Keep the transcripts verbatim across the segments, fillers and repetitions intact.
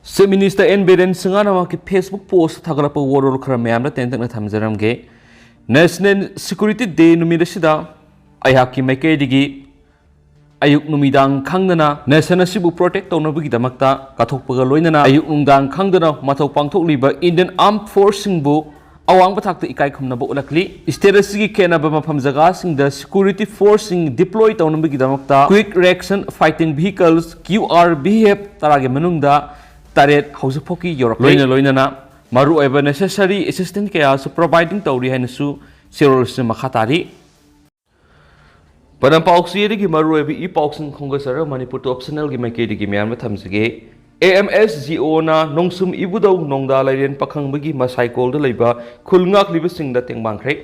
Chief Minister N Biren Singh ꯅ ꯃꯍꯥꯛꯀꯤ Facebook post ꯊꯥꯒꯠꯂꯛꯄ ꯋꯥꯔꯣꯜ ꯈꯔ ꯃꯌꯥꯝꯗ ꯇꯦꯟꯇꯛꯅ ꯊꯝꯖꯔꯝꯒꯦ꯫ National Security Day ꯅꯨꯃꯤꯠ ꯑꯁꯤꯗ ꯑꯩꯍꯥꯛꯀꯤ ꯃꯥꯏꯀꯩꯗꯒꯤ ꯑꯌꯨꯛ ꯅꯨꯃꯤꯗꯥꯡ ꯈꯪꯗꯅ nation ꯑꯁꯤꯕꯨ protect ꯇꯧꯅꯕꯒꯤꯗꯃꯛꯇ ꯀꯠꯊꯣꯛꯄꯒ ꯂꯣꯏꯅꯅ ꯑꯌꯨꯛ ꯅꯨꯡꯗꯥꯡ ꯈꯪꯗꯅ ꯃꯊꯧ ꯄꯥꯡꯊꯣꯛꯂꯤꯕ Indian Armed Force ꯁꯤꯡꯕꯨ ꯑꯋꯥꯡꯕ ꯊꯥꯛꯇ ꯏꯀꯥꯏ ꯈꯨꯝꯅꯕ ꯎꯠꯂꯛꯂꯤ꯫ State ꯑꯁꯤꯒꯤ ꯈꯦꯠꯅꯕ ꯃꯐꯝ ꯖꯒꯥꯁꯤꯡꯗ security force ꯁꯤꯡ deploy ꯇꯧꯅꯕꯒꯤꯗꯃꯛꯇ Quick Reaction Fighting Vehicles, Q R V F, ꯇꯔꯥꯒꯤ ꯃꯅꯨꯡꯗ ꯇꯔꯦꯠ ꯍꯧꯖꯤꯛ ꯐꯥꯎꯒꯤ ꯌꯧꯔꯛꯂꯦ꯫ ꯂꯣꯏꯅ ꯂꯣꯏꯅꯅ ꯃꯔꯨꯑꯣꯏꯕ necessary assistance ꯀꯌꯥꯁꯨ providing ꯇꯧꯔꯤ ꯍꯥꯏꯅꯁꯨ ꯆꯦꯔꯣꯜ ꯑꯁꯤꯅ ꯃꯈꯥ ꯇꯥꯔꯤ꯫ ꯄꯗꯝ ꯄꯥꯎꯆꯦꯗꯒꯤ ꯃꯔꯨꯑꯣꯏꯕ ꯏ ꯄꯥꯎꯁꯤꯡ ꯈꯣꯝꯒꯠꯆꯔꯒ ꯃꯅꯤꯄꯨꯔ ꯇꯣꯞ ꯆꯦꯅꯦꯜꯒꯤ ꯃꯥꯏꯀꯩꯗꯒꯤ ꯃꯌꯥꯝꯗ ꯊꯝꯖꯒꯦ꯫ A M S G O ꯅ ꯅꯣꯡꯁꯨꯝ ꯏꯕꯨꯙꯧ ꯅꯣꯡꯗꯥ ꯂꯥꯏꯔꯦꯟ ꯄꯥꯈꯪꯕꯒꯤ ꯃꯁꯥꯏꯀꯣꯜꯗ ꯂꯩꯕ ꯈꯨꯜ ꯉꯥꯛꯂꯤꯕꯁꯤꯡꯗ ꯇꯦꯡꯕꯥꯡꯈ꯭ꯔꯦ꯫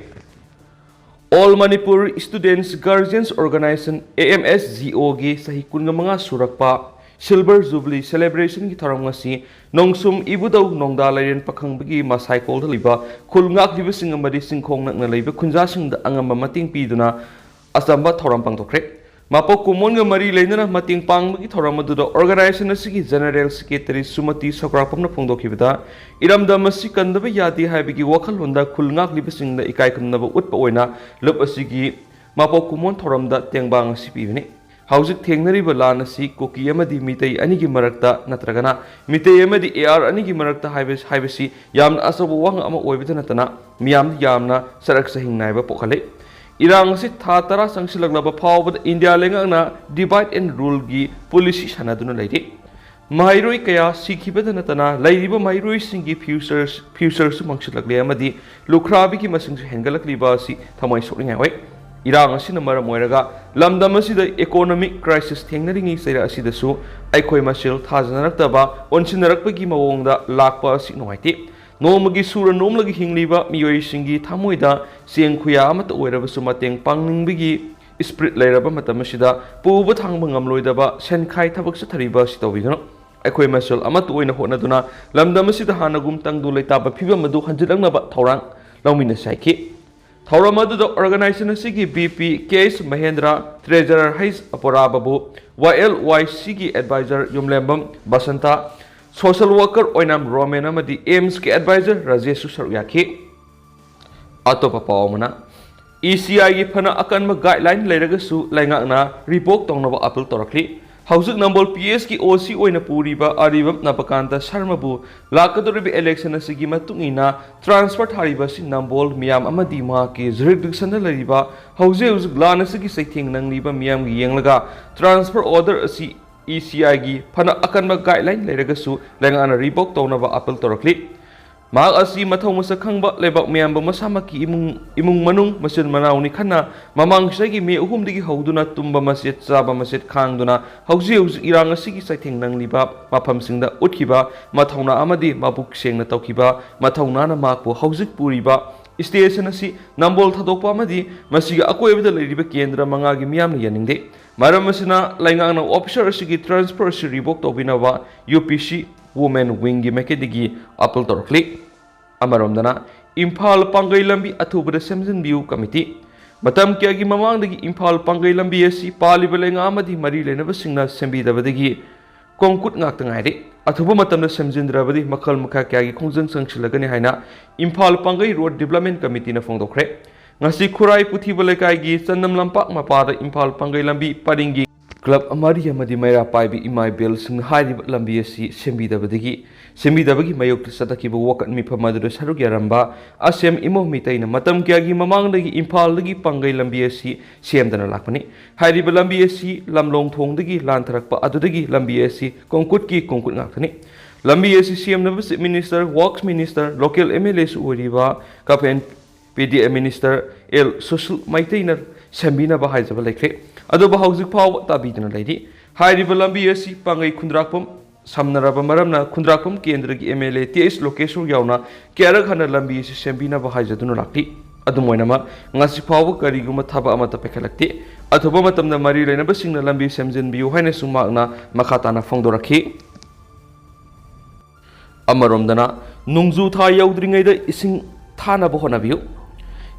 All Manipur Students Guardians Organization, A M S G O ꯒꯤ ꯆꯍꯤ ꯀꯨꯟꯃꯉꯥ ꯁꯨꯔꯛꯄ Silver Jubilee Celebration ꯒꯤ ꯊꯧꯔꯝ ꯉꯁꯤ ꯅꯣꯡꯁꯨꯝ ꯏꯕꯨꯙꯧ ꯅꯣꯡꯗꯥ ꯂꯥꯏꯔꯦꯟ ꯄꯥꯈꯪꯕꯒꯤ ꯃꯁꯥꯏꯀꯣꯜꯗ ꯂꯩꯕ ꯈꯨꯜ ꯉꯥꯛꯂꯤꯕꯁꯤꯡ ꯑꯃꯗꯤ ꯆꯤꯡꯈꯣꯡ ꯅꯛꯅ ꯂꯩꯕ ꯈꯨꯟꯖꯥꯁꯤꯡꯗ ꯑꯉꯝꯕ ꯃꯇꯦꯡ ꯄꯤꯗꯨꯅ ꯑꯆꯝꯕ ꯊꯧꯔꯝ ꯄꯥꯡꯊꯣꯛꯈ꯭ꯔꯦ꯫ ꯃꯄꯣꯛ ꯀꯨꯝꯑꯣꯟꯒ ꯃꯔꯤ ꯂꯩꯅꯅ ꯃꯇꯦꯡ ꯄꯥꯡꯕꯒꯤ ꯊꯧꯔꯝ ꯑꯗꯨꯗ organization ꯑꯁꯤꯒꯤ General Secretary ꯁꯨꯃꯇꯤ ꯁꯧꯒ꯭ꯔꯥꯛꯄꯝꯅ ꯐꯣꯡꯗꯣꯛꯈꯤꯕꯗ, ꯏꯔꯝꯗꯝ ꯑꯁꯤ ꯀꯟꯗꯕ ꯌꯥꯗꯦ ꯍꯥꯏꯕꯒꯤ ꯋꯥꯈꯜꯂꯣꯟꯗ ꯈꯨꯜ ꯉꯥꯛꯂꯤꯕꯁꯤꯡꯗ ꯏꯀꯥꯏ ꯈꯨꯝꯅꯕ ꯎꯠꯄ ꯑꯣꯏꯅ ꯂꯨꯞ ꯑꯁꯤꯒꯤ ꯃꯄꯣꯛ ꯀꯨꯝꯑꯣꯟ ꯊꯧꯔꯝꯗ ꯇꯦꯡꯕꯥꯡ ꯑꯁꯤ ꯄꯤꯕꯅꯤ꯫ ꯍꯧꯖꯤꯛ ꯊꯦꯡꯅꯔꯤꯕ ꯂꯥꯟ ꯑꯁꯤ ꯀꯨꯀꯤ ꯑꯃꯗꯤ ꯃꯤꯇꯩ ꯑꯅꯤꯒꯤ ꯃꯔꯛꯇ ꯅꯠꯇ꯭ꯔꯒꯅ ꯃꯤꯇꯩ ꯑꯃꯗꯤ A R ꯑꯅꯤꯒꯤ ꯃꯔꯛꯇ ꯍꯥꯏꯕ-, ꯍꯥꯏꯕꯁꯤ ꯌꯥꯝꯅ ꯑꯆꯧꯕ ꯋꯥꯍꯪ ꯑꯃ ꯑꯣꯏꯕꯇ ꯅꯠꯇꯅ ꯃꯤꯌꯥꯝꯗ ꯌꯥꯝꯅ ꯆꯔꯛ ꯆꯍꯤꯡ ꯅꯥꯏꯕ ꯄꯣꯛꯍꯜꯂꯤ꯫ ꯏꯔꯥꯡ ꯑꯁꯤ ꯊꯥ ꯇꯔꯥ ꯆꯪꯁꯤꯜꯂꯛꯂꯕ ꯐꯥꯎꯕꯗ ꯏꯟꯗꯤꯌꯥ ꯂꯩꯉꯥꯛꯅ divide and rule ꯒꯤ policy ꯁꯥꯟꯅꯗꯨꯅ ꯂꯩꯔꯤ꯫ ꯃꯍꯩꯔꯣꯏ ꯀꯌꯥ ꯁꯤꯈꯤꯕꯇ ꯅꯠꯇꯅ ꯂꯩꯔꯤꯕ ꯃꯍꯩꯔꯣꯏꯁꯤꯡꯒꯤ futures, future ꯁꯨ ꯃꯥꯡꯁꯤꯜꯂꯛꯂꯦ ꯑꯃꯗꯤ ꯂꯨꯈ꯭ꯔꯥꯕꯤꯒꯤ ꯃꯁꯤꯡꯁꯨ ꯍꯦꯟꯒꯠꯂꯛꯂꯤꯕ ꯑꯁꯤ ꯊꯃꯣꯏ ꯁꯣꯛꯅꯤꯡꯉꯥꯏ ꯑꯣꯏ꯫ ꯏꯔꯥꯡ ꯑꯁꯤꯅ ꯃꯔꯝ ꯑꯣꯏꯔꯒ ꯂꯝꯗꯝ ꯑꯁꯤꯗ economic crisis ꯊꯦꯡꯅꯔꯤꯉꯩ ꯆꯩꯔꯛ ꯑꯁꯤꯗꯁꯨ ꯑꯩꯈꯣꯏ ꯃꯁꯦꯜ ꯊꯥꯖꯅꯔꯛꯇꯕ, ꯑꯣꯟꯁꯤꯟꯅꯔꯛꯄꯒꯤ ꯃꯑꯣꯡꯗ ꯂꯥꯛꯄ ꯑꯁꯤ ꯅꯨꯡꯉꯥꯏꯇꯦ꯫ ꯅꯣꯡꯃꯒꯤ ꯁꯨꯔ ꯅꯣꯝꯂꯒ ꯍꯤꯡꯂꯤꯕ ꯃꯤꯑꯣꯏꯁꯤꯡꯒꯤ ꯊꯃꯣꯏꯗ ꯆꯦꯡ ꯈꯨꯌꯥ ꯑꯃꯠꯇ ꯑꯣꯏꯔꯕꯁꯨ ꯃꯇꯦꯡ ꯄꯥꯡꯅꯤꯡꯕꯒꯤ spirit ꯂꯩꯔꯕ ꯃꯇꯝ ꯑꯁꯤꯗ ꯄꯨꯕ ꯊꯥꯡꯕ ꯉꯝꯂꯣꯏꯗꯕ ꯁꯦꯟꯈꯥꯏ ꯊꯕꯛ ꯆꯠꯊꯔꯤꯕ ꯑꯁꯤ ꯇꯧꯕꯤꯒꯅꯨ꯫ ꯑꯩꯈꯣꯏ ꯃꯁꯦꯜ ꯑꯃꯠꯇ ꯑꯣꯏꯅ ꯍꯣꯠꯅꯗꯨꯅ ꯂꯝꯗꯝ ꯑꯁꯤꯗ ꯍꯥꯟꯅꯒꯨꯝ ꯇꯪꯗꯨ ꯂꯩꯇꯥꯕ ꯐꯤꯕꯝ ꯑꯗꯨ ꯍꯟꯖꯤꯜꯂꯛꯅꯕ ꯊꯧꯔꯥꯡ ꯂꯧꯃꯤꯟꯅꯁꯤ ꯍꯥꯏꯈꯤ꯫ ꯊꯧꯔꯝ ꯑꯗꯨꯗ organization ꯑꯁꯤꯒꯤ V P K S Mahendra, treasurer H ꯑꯄꯣꯔꯥꯕꯕꯨ, Y L Y C ꯒꯤ advisor ꯌꯨꯝꯂꯦꯝꯕꯝ ꯕꯁꯟꯇ, ꯁꯣꯁꯦꯜ ꯋꯥꯔꯀꯔ ꯑꯣꯏꯅꯥꯝ ꯔꯣꯃꯦꯟ ꯑꯃꯗꯤ ꯑꯦꯝꯁꯀꯤ ꯑꯦꯗꯚꯥꯏꯖꯔ ꯔꯥꯖꯦꯁꯁꯨ ꯁꯔꯨꯛ ꯌꯥꯈꯤ꯫ ꯑꯇꯣꯞꯄ ꯄꯥꯎ ꯑꯃꯅ, ꯏ ꯁꯤ ꯑꯥꯏꯒꯤ ꯐꯅ ꯑꯀꯟꯕ ꯒꯥꯏꯗꯂꯥꯏꯟ ꯂꯩꯔꯒꯁꯨ ꯂꯩꯉꯥꯛꯅ ꯔꯤꯚꯣꯛ ꯇꯧꯅꯕ ꯑꯄꯤꯜ ꯇꯧꯔꯛꯂꯤ꯫ ꯍꯧꯖꯤꯛ ꯅꯝꯕꯣꯜ ꯄꯤ ꯑꯦꯁꯀꯤ ꯑꯣ ꯁꯤ ꯑꯣꯏꯅ ꯄꯨꯔꯤꯕ ꯑꯔꯤꯕꯝ ꯅꯕꯀꯥꯟꯇ ꯁꯔꯃꯕꯨ ꯂꯥꯛꯀꯗꯧꯔꯤꯕ ꯏꯂꯦꯛꯁꯟ ꯑꯁꯤꯒꯤ ꯃꯇꯨꯡ ꯏꯟꯅ ꯇ꯭ꯔꯥꯟꯁꯐꯔ ꯊꯥꯔꯤꯕ ꯑꯁꯤ ꯅꯝꯕꯣꯜ ꯃꯤꯌꯥꯝ ꯑꯃꯗꯤ ꯃꯍꯥꯛꯀꯤ ꯖꯨꯔꯤꯗꯤꯛꯁꯟꯗ ꯂꯩꯔꯤꯕ ꯍꯧꯖꯤꯛ ꯍꯧꯖꯤꯛ ꯂꯥꯟ ꯑꯁꯤꯒꯤ ꯆꯩꯊꯦꯡ ꯅꯪꯂꯤꯕ ꯃꯤꯌꯥꯝꯒꯤ ꯌꯦꯡꯂꯒ ꯇ꯭ꯔꯥꯟꯁꯐꯔ ꯑꯣꯔꯗꯔ ꯑꯁꯤ ꯏ ꯁꯤ ꯑꯥꯏꯒꯤ ꯐꯅ ꯑꯀꯟꯕ ꯒꯥꯏꯗꯂꯥꯏꯟ ꯂꯩꯔꯒꯁꯨ ꯂꯩꯉꯥꯛꯅ ꯔꯤꯚꯣꯛ ꯇꯧꯅꯕ ꯑꯄꯤꯜ ꯇꯧꯔꯛꯂꯤ꯫ ꯃꯍꯥꯛ ꯑꯁꯤ ꯃꯊꯧ ꯃꯁꯛ ꯈꯪꯕ ꯂꯩꯕꯥꯛ ꯃꯤꯌꯥꯝꯕ ꯃꯁꯥꯃꯛꯀꯤ ꯏꯃꯨꯡ, ꯏꯃꯨꯡ ꯃꯅꯨꯡ, ꯃꯆꯤꯟ ꯃꯅꯥꯎꯅꯤ ꯈꯟꯅ ꯃꯃꯥꯡ ꯆꯍꯤꯒꯤ ꯃꯦ ꯑꯍꯨꯝꯗꯒꯤ ꯍꯧꯗꯨꯅ ꯇꯨꯝꯕ ꯃꯆꯦꯠ ꯆꯥꯕ ꯃꯆꯦꯠ ꯈꯥꯡꯗꯨꯅ ꯍꯧꯖꯤꯛ ꯍꯧꯖꯤꯛ ꯏꯔꯥꯡ ꯑꯁꯤꯒꯤ ꯆꯩꯊꯦꯡ ꯅꯪꯂꯤꯕ ꯃꯐꯝꯁꯤꯡꯗ ꯎꯠꯈꯤꯕ ꯃꯊꯧꯅꯥ ꯑꯃꯗꯤ ꯃꯕꯨꯛ ꯁꯦꯡꯅ ꯇꯧꯈꯤꯕ ꯃꯊꯧꯅꯥꯅ ꯃꯍꯥꯛꯄꯨ ꯍꯧꯖꯤꯛ ꯄꯨꯔꯤꯕ ꯁ꯭ꯇꯦꯁꯟ ꯑꯁꯤ ꯅꯝꯕꯣꯜ ꯊꯥꯗꯣꯛꯄ ꯑꯃꯗꯤ ꯃꯁꯤꯒꯤ ꯑꯀꯣꯏꯕꯗ ꯂꯩꯔꯤꯕ ꯀꯦꯟꯗ꯭ꯔ ꯃꯉꯥꯒꯤ ꯃꯤꯌꯥꯝꯅ ꯌꯥꯅꯤꯡꯗꯦ꯫ ꯃꯔꯝ ꯑꯁꯤꯅ ꯂꯩꯉꯥꯛꯅ ꯑꯣꯐꯤꯁꯔ ꯑꯁꯤꯒꯤ ꯇ꯭ꯔꯥꯟꯁꯐꯔ ꯑꯁꯤ ꯔꯤꯚꯣꯛ ꯇꯧꯕꯤꯅꯕ ꯌꯨ ꯄꯤ ꯁꯤ ꯋꯨꯃꯦꯟ ꯋꯤꯡꯒꯤ ꯃꯥꯏꯀꯩꯗꯒꯤ ꯑꯄꯤꯜ ꯇꯧꯔꯛꯂꯤ꯫ ꯑꯃꯔꯣꯝꯗꯅ, ꯏꯝꯐꯥꯜ ꯄꯥꯡꯒꯩ ꯂꯝꯕꯤ ꯑꯊꯨꯕꯗ ꯁꯦꯝꯖꯤꯟꯕꯤꯌꯨ ꯀꯃꯤꯇꯤ꯫ ꯃꯇꯝ ꯀꯌꯥꯒꯤ ꯃꯃꯥꯡꯗꯒꯤ ꯏꯝꯐꯥꯜ ꯄꯥꯡꯒꯩ ꯂꯝꯕꯤ ꯑꯁꯤ ꯄꯥꯜꯂꯤꯕ ꯂꯩꯉꯥꯛ ꯑꯃꯗꯤ ꯃꯔꯤ ꯂꯩꯅꯕꯁꯤꯡꯅ ꯁꯦꯝꯕꯤꯗꯕꯗꯒꯤ ꯀꯣꯡꯀꯨꯠ ꯉꯥꯛꯇ ꯉꯥꯏꯔꯦ꯫ ꯑꯊꯨꯕ ꯃꯇꯝꯗ ꯁꯦꯝꯖꯤꯟꯗ꯭ꯔꯕꯗꯤ ꯃꯈꯜ ꯃꯈꯥ ꯀꯌꯥꯒꯤ ꯈꯣꯡꯖꯪ ꯆꯪꯁꯤꯜꯂꯒꯅꯤ ꯍꯥꯏꯅ ꯏꯝꯐꯥꯜ ꯄꯥꯡꯒꯩ ꯔꯣꯗ ꯗꯤꯕꯂꯞꯃꯦꯟ ꯀꯃꯤꯇꯤꯅ ꯐꯣꯡꯗꯣꯛꯈ꯭ꯔꯦ꯫ ꯉꯁꯤ ꯈꯨꯔꯥꯏ ꯄꯨꯊꯤꯕ ꯂꯩꯀꯥꯏꯒꯤ ꯆꯅꯝ ꯂꯝꯄꯥꯛ ꯃꯄꯥꯗ ꯏꯝꯐꯥꯜ ꯄꯥꯡꯒꯩ ꯂꯝꯕꯤ ꯄꯔꯤꯡꯒꯤ ꯀ꯭ꯂꯕ ꯃꯔꯤ ꯑꯃꯗꯤ ꯃꯩꯔꯥ ꯄꯥꯏꯕꯤ ꯏꯃꯥ ꯏꯕꯦꯜꯁꯤꯡꯅ ꯍꯥꯏꯔꯤꯕ ꯂꯝꯕꯤ ꯑꯁꯤ ꯁꯦꯝꯕꯤꯗꯕꯗꯒꯤ, ꯁꯦꯝꯕꯤꯗꯕꯒꯤ ꯃꯥꯌꯣꯛꯇ ꯆꯠꯊꯈꯤꯕ ꯋꯥꯀꯠ ꯃꯤꯐꯝ ꯑꯗꯨꯗ ꯁꯔꯨꯛ ꯌꯥꯔꯝꯕ ꯑꯁꯦꯝ ꯏꯃꯣ ꯃꯤꯇꯩꯅ ꯃꯇꯝ ꯀꯌꯥꯒꯤ ꯃꯃꯥꯡꯗꯒꯤ ꯏꯝꯐꯥꯜꯗꯒꯤ ꯄꯥꯡꯒꯩ ꯂꯝꯕꯤ ꯑꯁꯤ ꯁꯦꯝꯗꯅ ꯂꯥꯛꯄꯅꯤ꯫ ꯍꯥꯏꯔꯤꯕ ꯂꯝꯕꯤ ꯑꯁꯤ ꯂꯝꯂꯣꯡ ꯊꯣꯡꯗꯒꯤ ꯂꯥꯟꯊꯔꯛꯄ ꯑꯗꯨꯗꯒꯤ ꯂꯝꯕꯤ ꯑꯁꯤ ꯀꯣꯡꯀꯨꯠꯀꯤ ꯀꯣꯡꯀꯨꯠ ꯉꯥꯛꯇꯅꯤ꯫ ꯂꯝꯕꯤ ꯑꯁꯤ ꯁꯦꯝꯅꯕ chief minister, works minister, local M L ꯑꯦꯁꯨ ꯑꯣꯏꯔꯤꯕ ꯀꯥꯄꯦꯟ ꯄꯤ ꯗꯤ ꯑꯦ ꯃꯤꯅꯤꯁꯇꯔ ꯑꯦꯜ ꯁꯨꯁꯤꯜ ꯃꯩꯇꯩꯅ ꯁꯦꯝꯕꯤꯅꯕ ꯍꯥꯏꯖꯕ ꯂꯩꯈ꯭ꯔꯦ꯫ ꯑꯗꯨꯕꯨ ꯍꯧꯖꯤꯛ ꯐꯥꯎꯕ ꯇꯥꯕꯤꯗꯨꯅ ꯂꯩꯔꯤ꯫ ꯍꯥꯏꯔꯤꯕ ꯂꯝꯕꯤ ꯑꯁꯤ ꯄꯥꯡꯒꯩ ꯈꯨꯟꯗ꯭ꯔꯥꯛꯄꯝ ꯁꯝꯅꯔꯕ ꯃꯔꯝꯅ ꯈꯨꯟꯗ꯭ꯔꯥꯛꯄꯝ ꯀꯦꯟꯗ꯭ꯔꯒꯤ M L A T H Lokeshor ꯌꯥꯎꯅ ꯀꯌꯥꯔꯛ ꯍꯟꯅ ꯂꯝꯕꯤ ꯑꯁꯤ ꯁꯦꯝꯕꯤꯅꯕ ꯍꯥꯏꯖꯗꯨꯅ ꯂꯥꯛꯂꯤ꯫ ꯑꯗꯨꯝ ꯑꯣꯏꯅꯃꯛ, ꯉꯁꯤ ꯐꯥꯎꯕ ꯀꯔꯤꯒꯨꯝꯕ ꯊꯕꯛ ꯑꯃꯠꯇ ꯄꯥꯏꯈꯠꯂꯛꯇꯦ꯫ ꯑꯊꯨꯕ ꯃꯇꯝꯗ ꯃꯔꯤ ꯂꯩꯅꯕꯁꯤꯡꯅ ꯂꯝꯕꯤ ꯁꯦꯝꯖꯤꯟꯕꯤꯌꯨ ꯍꯥꯏꯅꯁꯨ ꯃꯍꯥꯛꯅ ꯃꯈꯥ ꯇꯥꯅ ꯐꯣꯡꯗꯣꯔꯛꯈꯤ꯫ ꯑꯃꯔꯣꯝꯗꯅ, ꯅꯣꯡꯖꯨ ꯊꯥ ꯌꯧꯗ꯭ꯔꯤꯉꯩꯗ ꯏꯁꯤꯡ ꯊꯥꯅꯕ ꯍꯣꯠꯅꯕꯤꯌꯨ꯫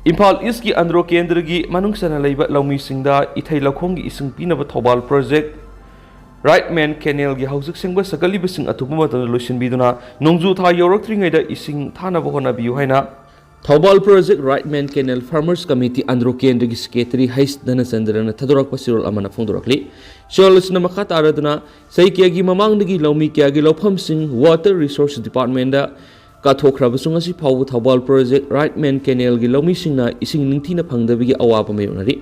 ꯏꯝꯐꯥꯜ ꯏꯁꯀꯤ ꯑꯟꯗ꯭ꯔꯣ ꯀꯦꯟꯗ꯭ꯔꯒꯤ ꯃꯅꯨꯡ ꯆꯟꯅ ꯂꯩꯕ ꯂꯧꯃꯤꯁꯤꯡꯗ ꯏꯊꯩ ꯂꯧꯈꯣꯡꯒꯤ ꯏꯁꯤꯡ ꯄꯤꯅꯕ ꯊꯧꯕꯥꯜ ꯄ꯭ꯔꯣꯖꯦꯛ ꯔꯥꯏꯠꯃꯦꯟ ꯀꯦꯅꯦꯜꯒꯤ ꯍꯧꯖꯤꯛ ꯁꯦꯝꯒꯠ ꯁꯥꯒꯠꯂꯤꯕꯁꯤꯡ ꯑꯊꯨꯕ ꯃꯇꯝꯗ ꯂꯣꯏꯁꯤꯟꯕꯤꯗꯨꯅ ꯅꯣꯡꯖꯨ ꯊꯥ ꯌꯧꯔꯛꯇ꯭ꯔꯤꯉꯩꯗ ꯏꯁꯤꯡ ꯊꯥꯅꯕ ꯍꯣꯠꯅꯕꯤꯌꯨ ꯍꯥꯏꯅ Thoubal project right main canal farmers committee Andro ꯀꯦꯟꯗ꯭ꯔꯒꯤ ꯁꯦꯀ꯭ꯔꯦꯇꯔꯤ ꯍꯩꯁ ꯙꯅꯆꯟꯗ꯭ꯔꯅ ꯊꯥꯗꯣꯔꯛꯄ ꯆꯦꯔꯣꯜ ꯑꯃꯅ ꯐꯣꯡꯗꯣꯔꯛꯂꯤ꯫ ꯆꯦꯔꯣꯜ ꯑꯁꯤꯅ ꯃꯈꯥ ꯇꯥꯔꯗꯨꯅ ꯆꯍꯤ ꯀꯌꯥꯒꯤ ꯃꯃꯥꯡꯗꯒꯤ ꯂꯧꯃꯤ ꯀꯌꯥꯒꯤ ꯂꯧꯐꯝꯁꯤꯡ ꯋꯥꯇꯔ ꯔꯤꯁꯣꯔꯁ ꯗꯤꯄꯥꯔꯠꯃꯦꯟꯗ ꯀꯥꯊꯣꯛꯈ꯭ꯔꯕꯁꯨ ꯉꯁꯤ ꯐꯥꯎꯕ ꯊꯧꯕꯥꯜ ꯄ꯭ꯔꯣꯖꯦꯛ ꯔꯥꯏꯠꯃꯦꯟ ꯀꯦꯅꯦꯜꯒꯤ ꯂꯧꯃꯤꯁꯤꯡꯅ ꯏꯁꯤꯡ ꯅꯤꯡꯊꯤꯅ ꯐꯪꯗꯕꯒꯤ ꯑꯋꯥꯕ ꯃꯥꯌꯣꯛꯅꯔꯤ꯫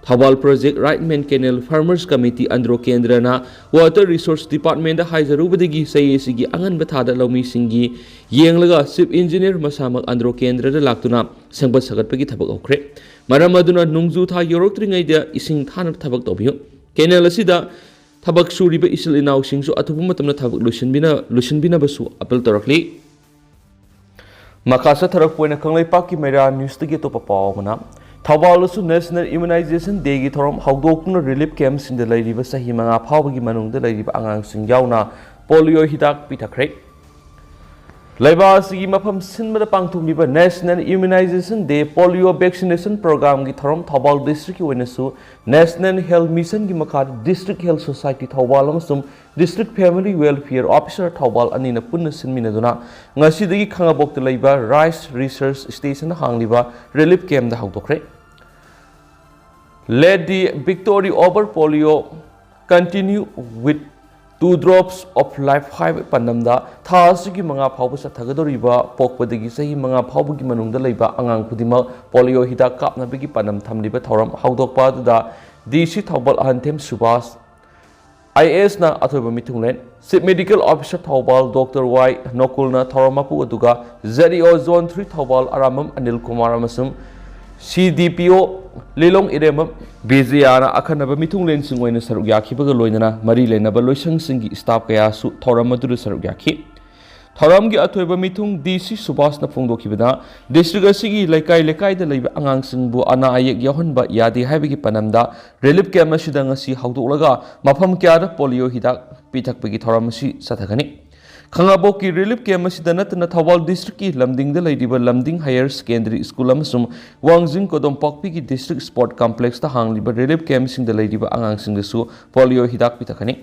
Thoubal project right main canal farmers committee Andro ꯀꯦꯟꯗ꯭ꯔꯅ ꯋꯥꯇꯔ ꯔꯤꯁꯣꯔꯁ ꯗꯤꯄꯥꯔꯠꯃꯦꯟꯗ ꯍꯥꯏꯖꯔꯨꯕꯗꯒꯤ ꯆꯍꯤ ꯑꯁꯤꯒꯤ ꯑꯉꯟꯕ ꯊꯥꯗ ꯂꯧꯃꯤꯁꯤꯡꯒꯤ ꯌꯦꯡꯂꯒ ꯆꯤꯐ ꯏꯟꯖꯤꯅꯤꯌꯔ ꯃꯁꯥꯃꯛ ꯑꯟꯗ꯭ꯔꯣ ꯀꯦꯟꯗ꯭ꯔꯗ ꯂꯥꯛꯇꯨꯅ ꯁꯦꯝꯒꯠ ꯁꯥꯒꯠꯄꯒꯤ ꯊꯕꯛ ꯍꯧꯈ꯭ꯔꯦ꯫ ꯃꯔꯝ ꯑꯗꯨꯅ ꯅꯣꯡꯖꯨ ꯊꯥ ꯌꯧꯔꯛꯇ꯭ꯔꯤꯉꯩꯗ ꯏꯁꯤꯡ ꯊꯥꯅꯕ ꯊꯕꯛ ꯇꯧꯕꯤꯌꯨ꯫ ꯀꯦꯅꯦꯜ ꯑꯁꯤꯗ ꯊꯕꯛ ꯁꯨꯔꯤꯕ ꯏꯆꯤꯜ ꯏꯅꯥꯎꯁꯤꯡꯁꯨ ꯑꯊꯨꯕ ꯃꯇꯝꯗ ꯊꯕꯛ ꯂꯣꯏꯁꯤꯟꯕꯤꯅ-, ꯂꯣꯏꯁꯤꯟꯕꯤꯅꯕꯁꯨ ꯑꯄꯤꯜ ꯇꯧꯔꯛꯂꯤ꯫ ꯃꯈꯥ ꯆꯠꯊꯔꯛꯄ ꯑꯣꯏꯅ ꯀꯪꯂꯩꯄꯥꯛꯀꯤ ꯃꯩꯔꯥ ꯅ꯭ꯌꯨꯁꯇꯒꯤ ꯑꯇꯣꯞꯄ ꯄꯥꯎ ꯑꯃꯅ, ꯊꯧꯕꯥꯜꯗꯁꯨ ꯅꯦꯁꯅꯦꯜ ꯏꯝꯌꯨꯅꯥꯏꯖꯦꯁꯟ ꯗꯦꯒꯤ ꯊꯧꯔꯝ ꯍꯧꯗꯣꯛꯇꯨꯅ ꯔꯤꯂꯤꯐ ꯀꯦꯝꯞꯁꯤꯡꯗ ꯂꯩꯔꯤꯕ ꯆꯍꯤ ꯃꯉꯥ ꯐꯥꯎꯕꯒꯤ ꯃꯅꯨꯡꯗ ꯂꯩꯔꯤꯕ ꯑꯉꯥꯡꯁꯤꯡ ꯌꯥꯎꯅ ꯄꯣꯂꯤꯑꯣ ꯍꯤꯗꯥꯛ ꯄꯤꯊꯛꯈ꯭ꯔꯦ꯫ ꯂꯩꯕꯥꯛ ꯑꯁꯤꯒꯤ ꯃꯐꯝ ꯁꯤꯟꯕꯗ ꯄꯥꯡꯊꯣꯛꯂꯤꯕ ꯅꯦꯁꯅꯦꯜ ꯏꯝꯌꯨꯅꯥꯏꯖꯦꯁꯟ ꯗꯦ ꯄꯣꯂꯤꯑꯣ ꯚꯦꯛꯁꯤꯅꯦꯁꯟ ꯄ꯭ꯔꯣꯒ꯭ꯔꯥꯝꯒꯤ ꯊꯧꯔꯝ ꯊꯧꯕꯥꯜ ꯗꯤꯁꯇ꯭ꯔꯤꯛꯀꯤ ꯑꯣꯏꯅꯁꯨ ꯅꯦꯁꯅꯦꯜ ꯍꯦꯜꯊ ꯃꯤꯁꯟꯒꯤ ꯃꯈꯥꯗ ꯗꯤꯁꯇ꯭ꯔꯤꯛ ꯍꯦꯜꯊ ꯁꯣꯁꯥꯏꯇꯤ ꯊꯧꯕꯥꯜ ꯑꯃꯁꯨꯡ district family welfare officer Thoubal ꯑꯅꯤꯅ ꯄꯨꯟꯅ ꯁꯤꯟꯃꯤꯟꯅꯗꯨꯅ ꯉꯁꯤꯗꯒꯤ ꯈꯥꯉꯕꯣꯛꯇ ꯂꯩꯕ ꯔꯥꯏꯁ ꯔꯤꯁꯔꯁ ꯁ꯭ꯇꯦꯁꯟꯗ ꯍꯥꯡꯂꯤꯕ ꯔꯤꯂꯤꯐ ꯀꯦꯝꯞꯇ ꯍꯧꯗꯣꯛꯈ꯭ꯔꯦ꯫ Let the victory over polio continue with two drops of life ꯍꯥꯏꯕ ꯄꯥꯟꯗꯝꯗ ꯊꯥ ꯑꯁꯤꯒꯤ ꯃꯉꯥ ꯐꯥꯎꯕ ꯆꯠꯊꯒꯗꯧꯔꯤꯕ ꯄꯣꯛꯄꯗꯒꯤ ꯆꯍꯤ ꯃꯉꯥ ꯐꯥꯎꯕꯒꯤ ꯃꯅꯨꯡꯗ ꯂꯩꯕ ꯑꯉꯥꯡ ꯈꯨꯗꯤꯡꯃꯛ ꯄꯣꯂꯤꯑꯣ ꯍꯤꯗꯥꯛ ꯀꯥꯞꯅꯕꯒꯤ ꯄꯥꯟꯗꯝ ꯊꯝꯂꯤꯕ ꯊꯧꯔꯝ ꯍꯧꯗꯣꯛꯄ ꯑꯗꯨꯗ ꯗꯤ ꯁꯤ ꯊꯧꯕꯥꯜ ꯑꯍꯟꯊꯦꯝ ꯁꯨꯕꯥꯁ ꯑꯥꯏ ꯑꯦ ꯑꯦꯁꯅ ꯑꯊꯣꯏꯕ ꯃꯤꯊꯨꯡꯂꯦꯟ, chief medical officer Thoubal doctor Y ꯅꯣꯀꯨꯜꯅ ꯊꯧꯔꯝ ꯃꯄꯨ ꯑꯗꯨꯒ Z E O zone three Thoubal ꯑꯔꯥꯝꯕꯝ ꯑꯅꯤꯜ ꯀꯨꯃꯥꯔ ꯑꯃꯁꯨꯡ ꯁꯤ ꯗꯤ ꯄꯤ ꯑꯣ ꯂꯤꯂꯣꯡ ꯏꯔꯦꯝꯕꯝ ꯕꯤꯖꯌꯥꯅ ꯑꯈꯟꯅꯕ ꯃꯤꯊꯨꯡꯂꯦꯟꯁꯤꯡ ꯑꯣꯏꯅ ꯁꯔꯨꯛ ꯌꯥꯈꯤꯕꯒ ꯂꯣꯏꯅꯅ ꯃꯔꯤ ꯂꯩꯅꯕ ꯂꯣꯏꯁꯪꯁꯤꯡꯒꯤ ꯁ꯭ꯇꯥꯐ ꯀꯌꯥꯁꯨ ꯊꯧꯔꯝ ꯑꯗꯨꯗ ꯁꯔꯨꯛ ꯌꯥꯈꯤ꯫ ꯊꯧꯔꯝꯒꯤ ꯑꯊꯣꯏꯕ ꯃꯤꯊꯨꯡ ꯗꯤ ꯁꯤ ꯁꯨꯕꯥꯁꯅ ꯐꯣꯡꯗꯣꯛꯈꯤꯕꯗ, ꯗꯤꯁꯇ꯭ꯔꯤꯛ ꯑꯁꯤꯒꯤ ꯂꯩꯀꯥꯏ ꯂꯩꯀꯥꯏꯗ ꯂꯩꯕ ꯑꯉꯥꯡꯁꯤꯡꯕꯨ ꯑꯅꯥ ꯑꯌꯦꯛ ꯌꯥꯎꯍꯟꯕ ꯌꯥꯗꯦ ꯍꯥꯏꯕꯒꯤ ꯄꯥꯟꯗꯝꯗ ꯔꯤꯂꯤꯐ ꯀꯦꯝꯞ ꯑꯁꯤꯗ ꯉꯁꯤ ꯍꯧꯗꯣꯛꯂꯒ ꯃꯐꯝ ꯀꯌꯥꯗ ꯄꯣꯂꯤꯑꯣ ꯍꯤꯗꯥꯛ ꯄꯤꯊꯛꯄꯒꯤ ꯊꯧꯔꯝ ꯑꯁꯤ ꯆꯠꯊꯒꯅꯤ꯫ ꯈꯥꯉꯕꯣꯛꯀꯤ ꯔꯤꯂꯤꯐ ꯀꯦꯝꯞ ꯑꯁꯤꯗ ꯅꯠꯇꯅ ꯊꯧꯕꯥꯜ ꯗꯤꯁꯇ꯭ꯔꯤꯛꯀꯤ ꯂꯝꯗꯤꯡꯗ ꯂꯩꯔꯤꯕ ꯂꯝꯗꯤꯡ ꯍꯥꯌꯔ ꯁꯦꯀꯦꯟꯗꯔꯤ ꯁ꯭ꯀꯨꯜ ꯑꯃꯁꯨꯡ ꯋꯥꯡꯖꯤꯡ ꯀꯣꯗꯣꯝꯄꯥꯛꯄꯤꯒꯤ ꯗꯤꯁꯇ꯭ꯔꯤꯛ ꯁ꯭ꯄꯣꯔꯠ ꯀꯝꯄ꯭ꯂꯦꯛꯁꯇ ꯍꯥꯡꯂꯤꯕ ꯔꯤꯂꯤꯐ ꯀꯦꯝꯞꯁꯤꯡꯗ ꯂꯩꯔꯤꯕ ꯑꯉꯥꯡꯁꯤꯡꯗꯁꯨ ꯄꯣꯂꯤꯑꯣ ꯍꯤꯗꯥꯛ ꯄꯤꯊꯛꯀꯅꯤ꯫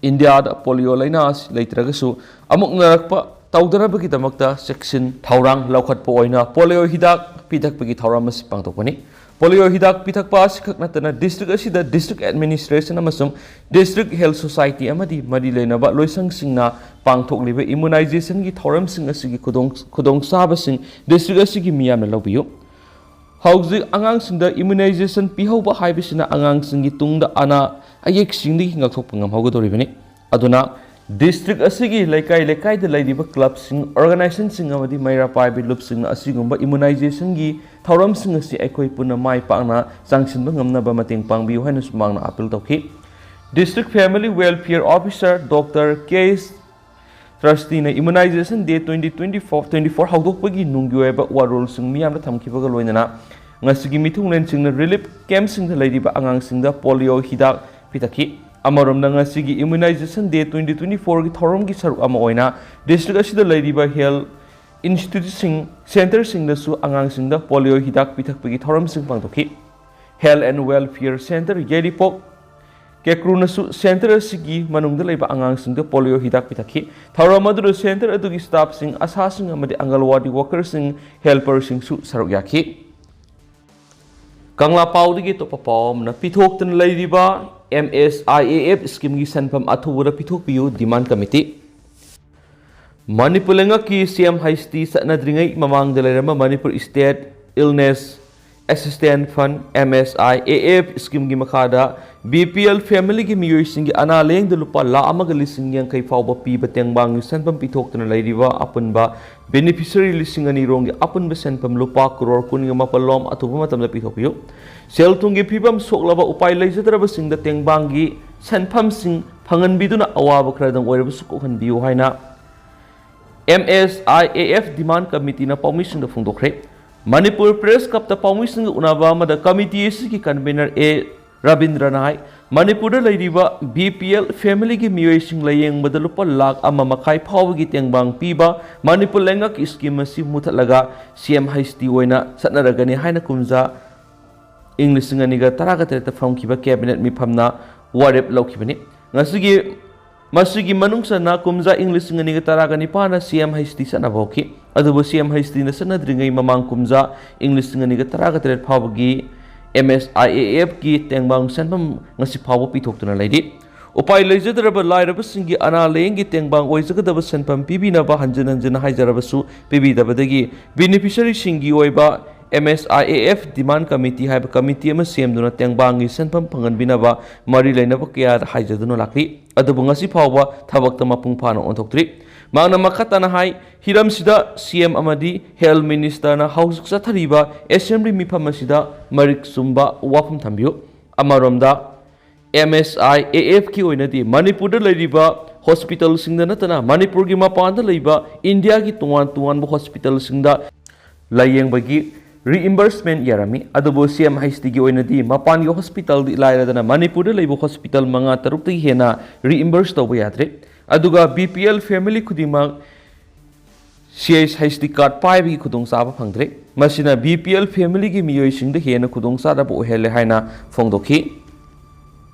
ꯏꯟꯗꯤꯌꯥꯗ ꯄꯣꯂꯤꯑꯣ ꯂꯥꯏꯅꯥ ꯑꯁꯤ ꯂꯩꯇ꯭ꯔꯒꯁꯨ ꯑꯃꯨꯛ ꯅꯥꯔꯛꯄ ꯇꯧꯗꯅꯕꯒꯤꯗꯃꯛꯇ ꯆꯦꯛꯁꯤꯟ ꯊꯧꯔꯥꯡ ꯂꯧꯈꯠꯄ ꯑꯣꯏꯅ ꯄꯣꯂꯤꯑꯣ ꯍꯤꯗꯥꯛ ꯄꯤꯊꯛꯄꯒꯤ ꯊꯧꯔꯝ ꯑꯁꯤ ꯄꯥꯡꯊꯣꯛꯄꯅꯤ꯫ ꯄꯣꯂꯤꯑꯣ ꯍꯤꯗꯥꯛ ꯄꯤꯊꯛꯄ ꯑꯁꯤꯈꯛ ꯅꯠꯇꯅ district ꯑꯁꯤꯗ district administration ꯑꯃꯁꯨꯡ district health society ꯑꯃꯗꯤ ꯃꯔꯤ ꯂꯩꯅꯕ ꯂꯣꯏꯁꯪꯁꯤꯡꯅ ꯄꯥꯡꯊꯣꯛꯂꯤꯕ immunizationꯒꯤ ꯊꯧꯔꯝꯁꯤꯡ ꯑꯁꯤꯒꯤ ꯈꯨꯗꯣꯡ ꯈꯨꯗꯣꯡꯆꯥꯕꯁꯤꯡ district ꯑꯁꯤꯒꯤ ꯃꯤꯌꯥꯝꯅ ꯂꯧꯕꯤꯌꯨ꯫ ꯍꯧꯖꯤꯛ ꯑꯉꯥꯡꯁꯤꯡꯗ immunization ꯄꯤꯍꯧꯕ ꯍꯥꯏꯕꯁꯤꯅ ꯑꯉꯥꯡꯁꯤꯡꯒꯤ ꯇꯨꯡꯗ ꯑꯅꯥ ꯑꯌꯦꯛꯁꯤꯡꯗꯒꯤ ꯉꯥꯛꯊꯣꯛꯄ ꯉꯝꯍꯧꯒꯗꯧꯔꯤꯕꯅꯤ꯫ ꯑꯗꯨꯅ district ꯑꯁꯤꯒꯤ ꯂꯩꯀꯥꯏ ꯂꯩꯀꯥꯏꯗ ꯂꯩꯔꯤꯕ clubꯁꯤꯡ, organizationꯁꯤꯡ ꯑꯃꯗꯤ ꯃꯩꯔꯥ ꯄꯥꯏꯕꯤ ꯂꯨꯞꯁꯤꯡꯅ ꯑꯁꯤꯒꯨꯝꯕ immunizationꯒꯤ ꯊꯧꯔꯝꯁꯤꯡ ꯑꯁꯤ ꯑꯩꯈꯣꯏ ꯄꯨꯟꯅ ꯃꯥꯏ ꯄꯥꯛꯅ ꯆꯪꯁꯤꯟꯕ ꯉꯝꯅꯕ ꯃꯇꯦꯡ ꯄꯥꯡꯕꯤꯌꯨ ꯍꯥꯏꯅꯁꯨ ꯃꯍꯥꯛꯅ appeal ꯇꯧꯈꯤ꯫ District Family Welfare Officer Doctor K Trusteeꯅ immunization day twenty twenty four twenty four ꯍꯧꯗꯣꯛꯄꯒꯤ ꯅꯨꯡꯒꯤ ꯑꯣꯏꯕ ꯋꯥꯔꯣꯜꯁꯤꯡ ꯃꯤꯌꯥꯝꯗ ꯊꯝꯈꯤꯕꯒ ꯂꯣꯏꯅꯅ ꯉꯁꯤꯒꯤ ꯃꯤꯊꯨꯡꯂꯦꯟꯁꯤꯡꯅ relief campꯁꯤꯡꯗ ꯂꯩꯔꯤꯕ ꯑꯉꯥꯡꯁꯤꯡꯗ ꯄꯣꯂꯤꯑꯣ ꯍꯤꯗꯥꯛ ꯄꯤꯊꯛꯈꯤ꯫ ꯑꯃꯔꯣꯝꯗ ꯉꯁꯤꯒꯤ immunization day twenty twenty fourꯒꯤ ꯊꯧꯔꯝꯒꯤ ꯁꯔꯨꯛ ꯑꯃ ꯑꯣꯏꯅ district ꯑꯁꯤꯗ ꯂꯩꯔꯤꯕ health instituteꯁꯤꯡ centreꯁꯤꯡꯗꯁꯨ ꯑꯉꯥꯡꯁꯤꯡꯗ ꯄꯣꯂꯤꯑꯣ ꯍꯤꯗꯥꯛ ꯄꯤꯊꯛꯄꯒꯤ ꯊꯧꯔꯝꯁꯤꯡ ꯄꯥꯡꯊꯣꯛꯈꯤ꯫ Health and Welfare Centre Yairipok ꯀꯦꯀ꯭ꯔꯨꯅꯁꯨ centre ꯑꯁꯤꯒꯤ ꯃꯅꯨꯡꯗ ꯂꯩꯕ ꯑꯉꯥꯡꯁꯤꯡꯗ ꯄꯣꯂꯤꯑꯣ ꯍꯤꯗꯥꯛ ꯄꯤꯊꯛꯈꯤ꯫ ꯊꯧꯔꯝ ꯑꯗꯨꯗ centre ꯑꯗꯨꯒꯤ staffꯁꯤꯡ, ꯑꯁꯥꯁꯤꯡ ꯑꯃꯗꯤ ꯑꯪꯒꯜꯋꯥꯗꯤ workerꯁꯤꯡ, helperꯁꯤꯡꯁꯨ ꯁꯔꯨꯛ ꯌꯥꯈꯤ꯫ ꯀꯪꯂꯥ ꯄꯥꯎꯗꯒꯤ ꯑꯇꯣꯞꯄ ꯄꯥꯎ ꯑꯃꯅ, ꯄꯤꯊꯣꯛꯇꯅ ꯂꯩꯔꯤꯕ M S I A F schemeꯒꯤ ꯁꯦꯟꯐꯝ ꯑꯊꯨꯕꯗ ꯄꯤꯊꯣꯛꯄꯤꯌꯨ, demand committee꯫ ꯃꯅꯤꯄꯨꯔ ꯂꯩꯉꯥꯛꯀꯤ C M H T ꯆꯠꯅꯗ꯭ꯔꯤꯉꯩ ꯃꯃꯥꯡꯗ ꯂꯩꯔꯝꯕ Manipur State Illness Assistance Fund, M S I A F schemeꯒꯤ ꯃꯈꯥꯗ B P L familyꯒꯤ ꯃꯤꯑꯣꯏꯁꯤꯡꯒꯤ ꯑꯅꯥ ꯂꯥꯌꯦꯡꯗ ꯂꯨꯄꯥ ꯂꯥꯈ ꯑꯃꯒ ꯂꯤꯁꯤꯡ ꯌꯥꯡꯈꯩ ꯐꯥꯎꯕ ꯄꯤꯕ ꯇꯦꯡꯕꯥꯡꯒꯤ ꯁꯦꯟꯐꯝ ꯄꯤꯊꯣꯛꯇꯨꯅ ꯂꯩꯔꯤꯕ ꯑꯄꯨꯟꯕ beneficiary ꯂꯤꯁꯤꯡ ꯑꯅꯤ ꯔꯣꯝꯒꯤ ꯑꯄꯨꯟꯕ ꯁꯦꯟꯐꯝ ꯂꯨꯄꯥ ꯀ꯭ꯔꯣꯔ ꯀꯨꯟꯒ ꯃꯥꯄꯜ ꯂꯣꯝ ꯑꯊꯨꯕ ꯃꯇꯝꯗ ꯄꯤꯊꯣꯛꯄꯤꯌꯨ꯫ ꯁꯦꯜ ꯊꯨꯝꯒꯤ ꯐꯤꯕꯝ ꯁꯣꯛꯂꯕ ꯎꯄꯥꯏ ꯂꯩꯖꯗ꯭ꯔꯕꯁꯤꯡꯗ ꯇꯦꯡꯕꯥꯡꯒꯤ ꯁꯦꯟꯐꯝꯁꯤꯡ ꯐꯪꯍꯟꯕꯤꯗꯨꯅ ꯑꯋꯥꯕ ꯈꯔꯗꯪ ꯑꯣꯏꯔꯕꯁꯨ ꯀꯣꯛꯍꯟꯕꯤꯌꯨ ꯍꯥꯏꯅ M S I A F demand committeeꯅ ꯄꯥꯎꯃꯤꯁꯤꯡꯗ ꯐꯣꯡꯗꯣꯛꯈ꯭ꯔꯦ꯫ ꯃꯅꯤꯄꯨꯔ Press Clubꯇ ꯄꯥꯎꯃꯤꯁꯤꯡꯒ ꯎꯅꯕ ꯑꯃꯗ committee ꯑꯁꯤꯒꯤ convener A ꯔꯕꯤꯟꯗ꯭ꯔꯅ ꯍꯥꯏ, ꯃꯅꯤꯄꯨꯔꯗ ꯂꯩꯔꯤꯕ B P L familyꯒꯤ ꯃꯤꯑꯣꯏꯁꯤꯡ ꯂꯥꯌꯦꯡꯕꯗ ꯂꯨꯄꯥ ꯂꯥꯈ ꯑꯃ ꯃꯈꯥꯏ ꯐꯥꯎꯕꯒꯤ ꯇꯦꯡꯕꯥꯡ ꯄꯤꯕ ꯃꯅꯤꯄꯨꯔ ꯂꯩꯉꯥꯛꯀꯤ scheme ꯑꯁꯤ ꯃꯨꯊꯠꯂꯒ C M H T ꯑꯣꯏꯅ ꯆꯠꯅꯔꯒꯅꯤ ꯍꯥꯏꯅ ꯀꯨꯝꯖꯥ ꯏꯪ ꯂꯤꯁꯤꯡ ꯑꯅꯤꯒ ꯇꯔꯥꯒ ꯇꯔꯦꯠꯇ ꯐꯝꯈꯤꯕ cabinet ꯃꯤꯐꯝꯅ ꯋꯥꯔꯦꯞ ꯂꯧꯈꯤꯕꯅꯤ꯫ ꯉꯁꯤꯒꯤ ꯃꯁꯤꯒꯤ ꯃꯅꯨꯡ ꯆꯟꯅ ꯀꯨꯝꯖꯥ ꯏꯪ ꯂꯤꯁꯤꯡ ꯑꯅꯤꯒ ꯇꯔꯥꯒ ꯅꯤꯄꯥꯟꯗ ꯁꯤ ꯑꯦꯝ ꯍꯩꯆ ꯗꯤ ꯆꯠꯅꯕ ꯍꯧꯈꯤ꯫ ꯑꯗꯨꯕꯨ ꯁꯤ ꯑꯦꯝ ꯍꯩꯆ ꯗꯤꯅ ꯆꯠꯅꯗ꯭ꯔꯤꯉꯩ ꯃꯃꯥꯡ ꯀꯨꯝꯖꯥ ꯏꯪ ꯂꯤꯁꯤꯡ ꯑꯅꯤꯒ ꯇꯔꯥꯒ ꯇꯔꯦꯠ ꯐꯥꯎꯕꯒꯤ ꯑꯦꯝ ꯑꯦꯁ ꯑꯥꯏ ꯑꯦ ꯑꯦꯐꯀꯤ ꯇꯦꯡꯕꯥꯡ ꯁꯦꯟꯐꯝ ꯉꯁꯤ ꯐꯥꯎꯕ ꯄꯤꯊꯣꯛꯇꯨꯅ ꯂꯩꯔꯤ꯫ ꯎꯄꯥꯏ ꯂꯩꯖꯗ꯭ꯔꯕ ꯂꯥꯏꯔꯕꯁꯤꯡꯒꯤ ꯑꯅꯥ ꯂꯥꯌꯦꯡꯒꯤ ꯇꯦꯡꯕꯥꯡ ꯑꯣꯏꯖꯒꯗꯕ ꯁꯦꯟꯐꯝ ꯄꯤꯕꯤꯅꯕ ꯍꯟꯖꯤꯟ ꯍꯟꯖꯤꯟ ꯍꯥꯏꯖꯔꯕꯁꯨ ꯄꯤꯕꯤꯗꯕꯗꯒꯤ ꯕꯦꯅꯤꯐꯤꯁꯔꯤꯁꯤꯡꯒꯤ ꯑꯣꯏꯕ M S I A F demand committee ꯍꯥꯏꯕ ꯀꯃꯤꯇꯤ ꯑꯃ ꯁꯦꯝꯗꯨꯅ ꯇꯦꯡꯕꯥꯡꯒꯤ ꯁꯦꯟꯐꯝ ꯐꯪꯍꯟꯕꯤꯅꯕ ꯃꯔꯤ ꯂꯩꯅꯕ ꯀꯌꯥꯗ ꯍꯥꯏꯖꯗꯨꯅ ꯂꯥꯛꯂꯤ꯫ ꯑꯗꯨꯕꯨ ꯉꯁꯤ ꯐꯥꯎꯕ ꯊꯕꯛꯇ ꯃꯄꯨꯡ ꯐꯥꯅ ꯑꯣꯟꯊꯣꯛꯇ꯭ꯔꯤ꯫ ꯃꯍꯥꯛꯅ ꯃꯈꯥ ꯇꯥꯅ ꯍꯥꯏ, ꯍꯤꯔꯝꯁꯤꯗ ꯁꯤ ꯑꯦꯝ ꯑꯃꯗꯤ ꯍꯦꯜꯊ ꯃꯤꯅꯤꯁꯇꯔꯅ ꯍꯧꯖꯤꯛ ꯆꯠꯊꯔꯤꯕ ꯑꯦꯁꯦꯝꯕ꯭ꯂꯤ ꯃꯤꯐꯝ ꯑꯁꯤꯗ ꯃꯔꯤꯛ ꯆꯨꯝꯕ ꯋꯥꯐꯝ ꯊꯝꯕꯤꯌꯨ꯫ ꯑꯃꯔꯣꯝꯗ ꯑꯦꯝ ꯑꯦꯁ ꯑꯥꯏ ꯑꯦ ꯑꯦꯐꯀꯤ ꯑꯣꯏꯅꯗꯤ ꯃꯅꯤꯄꯨꯔꯗ ꯂꯩꯔꯤꯕ ꯍꯣꯁꯄꯤꯇꯥꯜꯁꯤꯡꯗ ꯅꯠꯇꯅ ꯃꯅꯤꯄꯨꯔꯒꯤ ꯃꯄꯥꯟꯗ ꯂꯩꯕ ꯏꯟꯗꯤꯌꯥꯒꯤ ꯇꯣꯉꯥꯟ ꯇꯣꯉꯥꯟꯕ ꯍꯣꯁꯄꯤꯇꯥꯜꯁꯤꯡꯗ ꯂꯥꯌꯦꯡꯕꯒꯤ ꯔꯤꯏꯝꯕꯔꯁꯃꯦꯟ ꯌꯥꯔꯝꯃꯤ꯫ ꯑꯗꯨꯕꯨ ꯁꯤ ꯑꯦꯝ ꯍꯩꯆ ꯗꯤꯒꯤ ꯑꯣꯏꯅꯗꯤ ꯃꯄꯥꯟꯒꯤ ꯍꯣꯁꯄꯤꯇꯥꯜꯗꯤ ꯂꯥꯏꯔꯗꯅ ꯃꯅꯤꯄꯨꯔꯗ ꯂꯩꯕ ꯍꯣꯁꯄꯤꯇꯥꯜ ꯃꯉꯥ ꯇꯔꯨꯛꯇꯒꯤ ꯍꯦꯟꯅ ꯔꯤꯏꯝꯕꯔꯁ ꯇꯧꯕ ꯌꯥꯗ꯭ꯔꯦ꯫ ꯑꯗꯨꯒ ꯕꯤ ꯄꯤ ꯑꯦꯜ ꯐꯦꯃꯤꯂꯤ ꯈꯨꯗꯤꯡꯃꯛ ꯁꯤ ꯑꯩꯆ ꯍꯩꯆ ꯗꯤ ꯀꯥꯔꯗ ꯄꯥꯏꯕꯒꯤ ꯈꯨꯗꯣꯡꯆꯥꯕ ꯐꯪꯗ꯭ꯔꯦ꯫ ꯃꯁꯤꯅ ꯕꯤ ꯄꯤ ꯑꯦꯜ ꯐꯦꯃꯤꯂꯤꯒꯤ ꯃꯤꯑꯣꯏꯁꯤꯡꯗ ꯍꯦꯟꯅ ꯈꯨꯗꯣꯡꯆꯥꯗꯕ ꯑꯣꯏꯍꯜꯂꯦ ꯍꯥꯏꯅ ꯐꯣꯡꯗꯣꯛꯈꯤ꯫